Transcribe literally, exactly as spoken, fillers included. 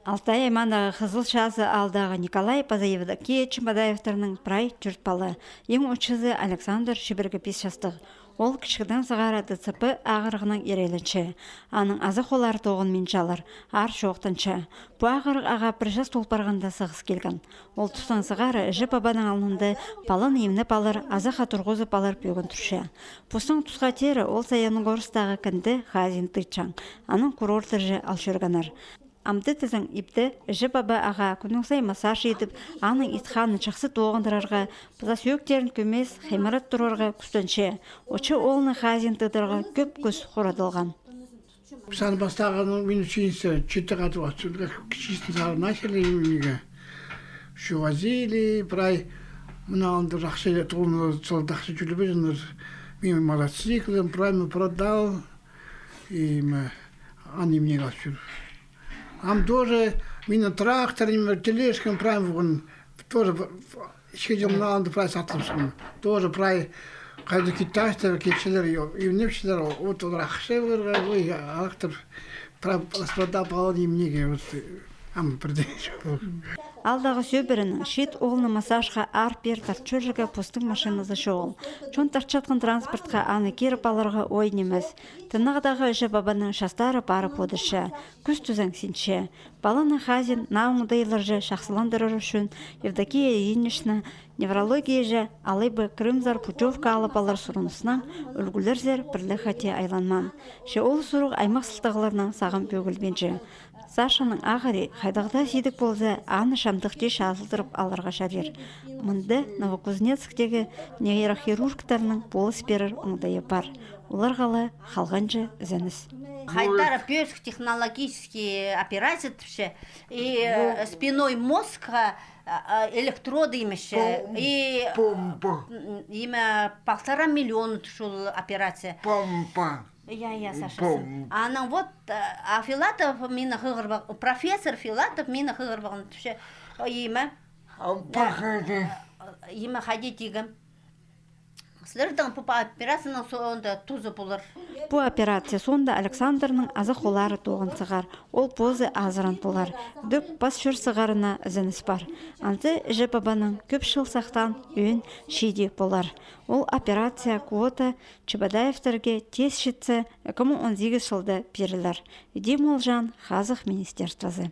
Алтай аймағындағы Хызыл Чазы аалдағы Николай паза Евдокия Чебодаевтарның прай тӧрт пала. Иң учызы Александр, чибіргі пис частығ. Ол кічігдең сығара ДЦП ағырығынаң ирейленче. Аның азах ооллары тоғынминчалар, аар чоохтанча. Пу ағырығ ағаа пір час тол парғанда сығыс килген. Ол тустаң сығара іҷе-пабаның алнында паланы имнеп алар, азахха турғызып алар пӧгін турча. Постың тусха теере ол Саяногорсктағы кінді Хазин тыытчаң. Анаң курорттарҷа ал чӧргеннер. Амды тізең, ибде іҷе-паба ағаа кӱннің сай массаж идіп, аның ит-ханын чахсы тоғындырарға, паза сӧӧктерін кӧмес, хыймырат турарға кӱстенче. Очы оолны Хазин тыыдарға кӧп кӱс хорадылған. Сан пастағынаң мин ученица, читі хати, отсюда кічігдең сығара начали имнирге. Всё возили, прай мына анда ахча, толны сылда ахча чӧлебезіннер. Мин мотоциклім, прай мин продал. И мына аны имнирге ал чӧр. Ам тоже минің трактор, ниме, тележкам прай пӱӱн тоже в-, в-, ікі чыл мына анда прай саттырыбысхам. Тоже прай хайда китайцтар килчелер, и имнепчелер, вот олар ахча пирерге, ой, алыптыр, прай распродал паланы имнирге, вот, ам пірдее. Аалдағы сӧбіренің чиит оолны массажха аар-пеер тартча чӧрерге постың машиназы чоғыл. Чон тартчатхан транспортха аны киріп аларға ой нимес. Тынағдағы іҷе-пабаның частары парып одырча, кӱс тізең синче. Паланы Хазин наа оңдайларҷа чахсыландырар ӱчӱн Евдокия Ильинична неврологияҷа алай ба Крымзар путёвка алып алар сурыныснаң ӱлгӱлерзер пір ле хати айланмаан. Че ол сурығ аймах сылтағларынаң сағам пӧгілбинче. Сашаның ағырии хайдағ даа сидік полза, аны чамдыхти чазылдырып аларға чарир. Мында Новокузнецктегі нейрохирургтарның полыс пирер оңдайы пар. Оларға ла халғанҷы ізеніс. Хайдар пӧзік технологический операция тіпче. И, э, спинной мозгха, а, а, электроды имепче. Пом-, и, помпа. М, име полтора миллиона тӱс ол операция. Помпа. Я, я, Саша, сын. Анаң вот, э, а Филатов мині хығырбах, профессор Филатов мині хығырбахны тіпче. Име. Ампахады. Име хайди тигем. Сірернің пу операцияның соонда тузы полар. Пу операция соонда Александрның азах ооллары тоғын сығар. Ол позы азыран полар. Дӧк пас чӧр сығарына ізеніс пар. Анзы іҷе-пабаның кӧп чыл сахтаан ӧӧн чииди полар. Ол операция квота Чебодаевтерге тиис читсе, ікі муң он сигіс чылда пирілер. Дим ол чаан Хазых министерствозы.